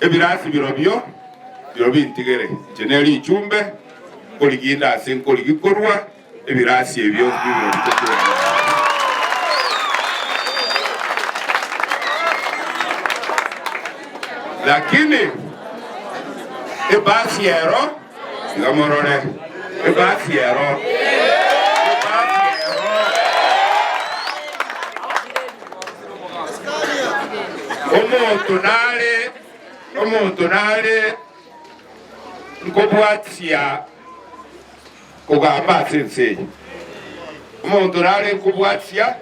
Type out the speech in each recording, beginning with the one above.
Ebirasi birobio birobio bintigere inche ne richumbe, nkorigia inde ase nkorigia korwa ebirasi ebio birobio tokwegena. Lakini ebasi ero Iga morore ebasi ero, ebasi ero. Omonto nare, omonto nare nkobwatia kogamba ase ense eye. Omonto nare nkobwatia,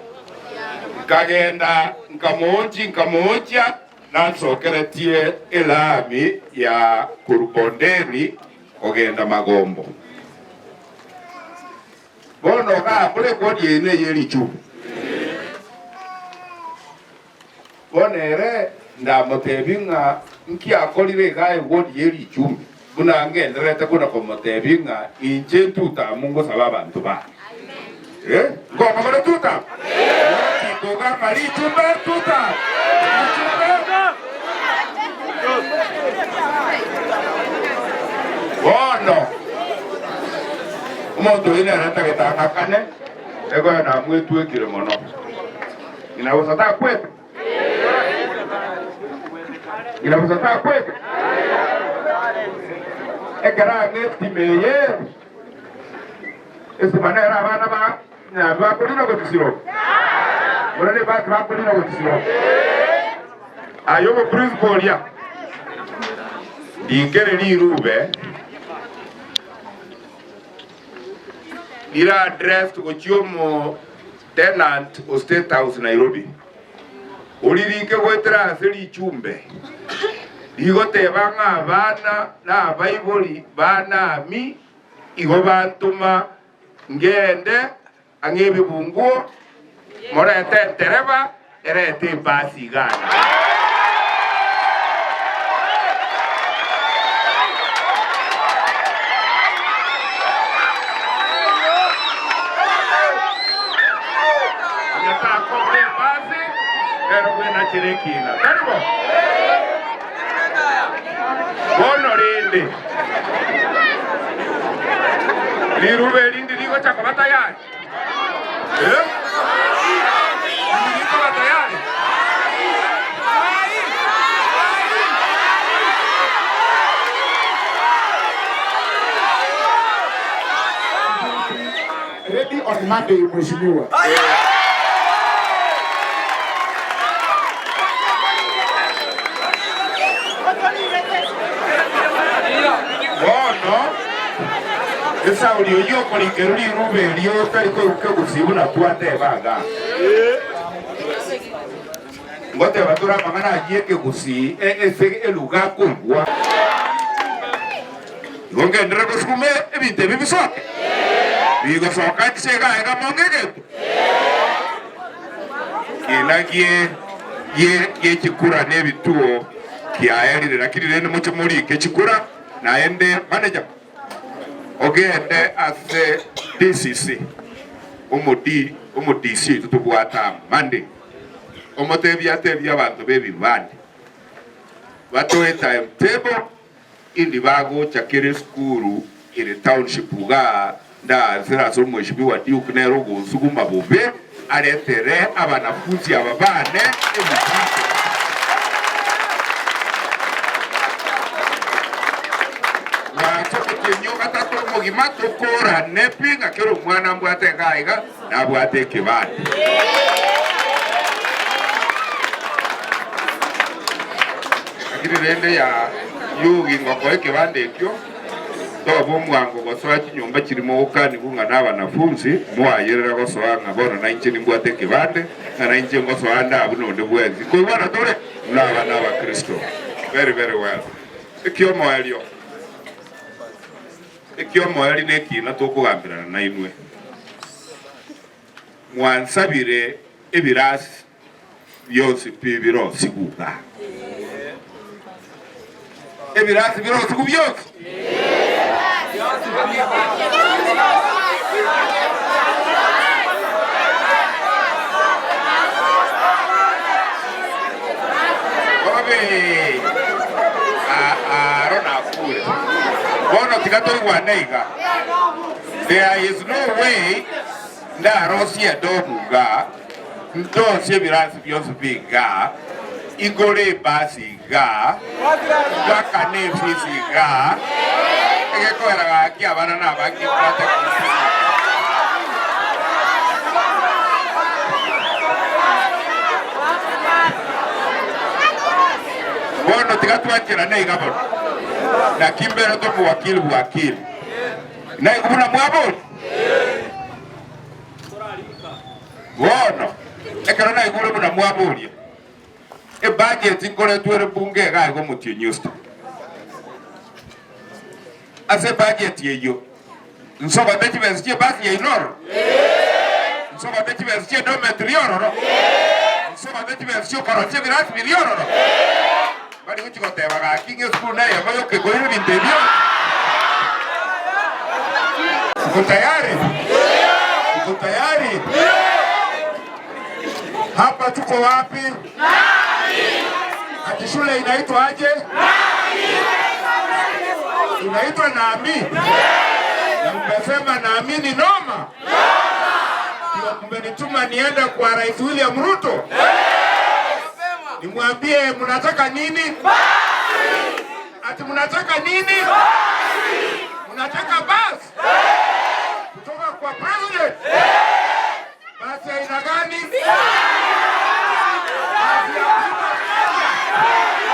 nkagenda nkamoonchia, nkamoonchia, Nansokeretie elaami ya korwa bondeni kogenda magombo. Bono gakore ekodi eye neye richubu. Bono ere ndamotebie ng'a nki akorire iga egodi ye richumbi, buna ngendererete kona komotebia ng'a inche ntutamu ngosaba abanto bane. Eh, ngoma bare tutamu? Tikogamba richumbe tutamu. Richumbe. Bono omonto oyo nere atagete ang'akane, egoya namwetwekire mono. Ng'ina bosa takwete? Ng'ina bosa takwete? Ekero ang'e estima eye Esima nere abana ba Nyasae bakorina gochia Buna nebasi bakorina gochia Aye omoprinspo oria, ndikere rirube rire addressed gochia omo tenant o State House Nairobi, oririke goetera ase richumbe rigoteba ng'a abana na abaibori ba Naami Igo bantoma ngende ang'e ebibunguo, morete entereba erete ebasi igana. Onye takobua ebasi, nere bwenachere ekiina. Tari bo? Bono rende, Riruba eri ndirigocha koba tayari? Eh? Ndirikoba tayari? Ready on Monday, Mheshimiwa. Bono esauri oyio okorikerwa riruba erio otari koigwa kegusii buna twateba iga. Ngoteba tore amang'ana ayio ekegusii ase eluga akoigwa. Igo ngenderere gosukuma ebinto ebi bisoke? Bigosoka inche iga iga mong'e egento? Kina gie gie chikura na ebituo kiaerire, lakini rende moche morike chikura naende manager ogende ase DCC omo D omo DC oito tobwate amo Monday omotebie atebie abanto b'ebibande batoe timetable Indi bagocha kera esukuru ere township igaa ndaansere ase omweshimiwa Duke nere ogonsuguma bobe aretere abanafunzi aba bane ebichiko. Gwacha omotienyi ogatato omogima tokorane pi ng'a kera omwana mbwate igaa iga nabwate ekebande. Lakini rende ya Yugi ngokoa ekebande ekio, tobe omwango gosoa chinyomba chiria mogokanigwa ng'a nabanafunsi, moayerera gosoa ng'a bono nainche nimbwate ekebande, ng'a nainche ngosoa nde abwo nonde bwensi. Nkoigwana tore? Buna abana abakristo. Very very well. Ekiomoerio, ekiomoerio nekina tokogamberana nainwe. Mwansabire ebirasi bionsi pi birosigwe iga. Ebirasi birosigwe bionsi? Obe. Tiga toigwane iga, there is no way ndarosie edomu iga, ndosie ebirasi bionsi bi iga, ingore ebasi iga, ngakane efisi iga, egekoera gaki abana nabange mbwate gose. Bono tiga twancherane iga bono, naki mbere tomowakili bwakili. Naigwe buna mwabori? Bono ekero naigure buna mwaboria, ebudget nkoretwa ere bunge iga iga omotienyi osito. Ase ebudget eyio nsogote chibesa chi'ebasi yaino ororo? Nsogote chibesa chi'edometry ororo? Nsogote chibesa chi'okorosia ebirasi biria ororo? Mbari gochia goteba gaki ng'a esukuru neyemo yoka ekoira ebinto ebio. Tuko tayari? Tuko tayari? Hapa tuko wapi? Ati shule inaitwa aje? Inaitwa Nami. Na mmesema Nami ni noma? Ndio mmenituma niende kwa Rais William Ruto nimwambie mnataka nini? Ati mnataka nini? Mnataka basi kutoka kwa president? Basi aina gani? Basi ya mzima mmoja.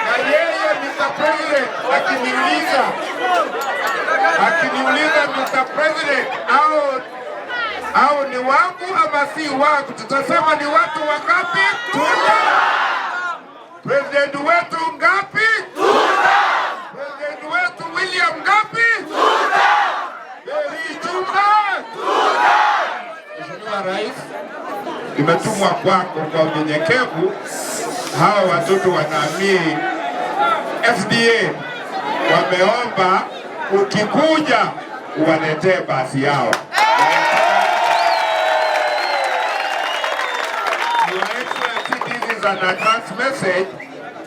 Na yeye Mr. President akiniuliza akiniuliza Mr. President au au ni wangu ama si wangu, tutasema ni watu wangapi? Tuna president wetu ngapi? President wetu William ngapi? Mary Chumba. Mheshimiwa Rais, nimetumwa kwako kwa unyenyekevu. Hawa watoto wanaamini SDA wameomba ukikuja uwaletee basi yao. Your Excellency, this is an advance message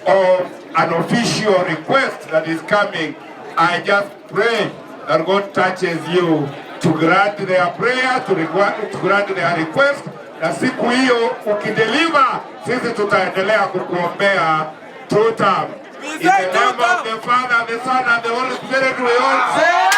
of an official request that is coming. I just pray that God touches you to grant their prayer, to, requ- to grant their request. Na siku hiyo ukideliver, sisi tutaendelea kukuombea two term. In the name of the Father, the Son, and the Holy Spirit, we all say.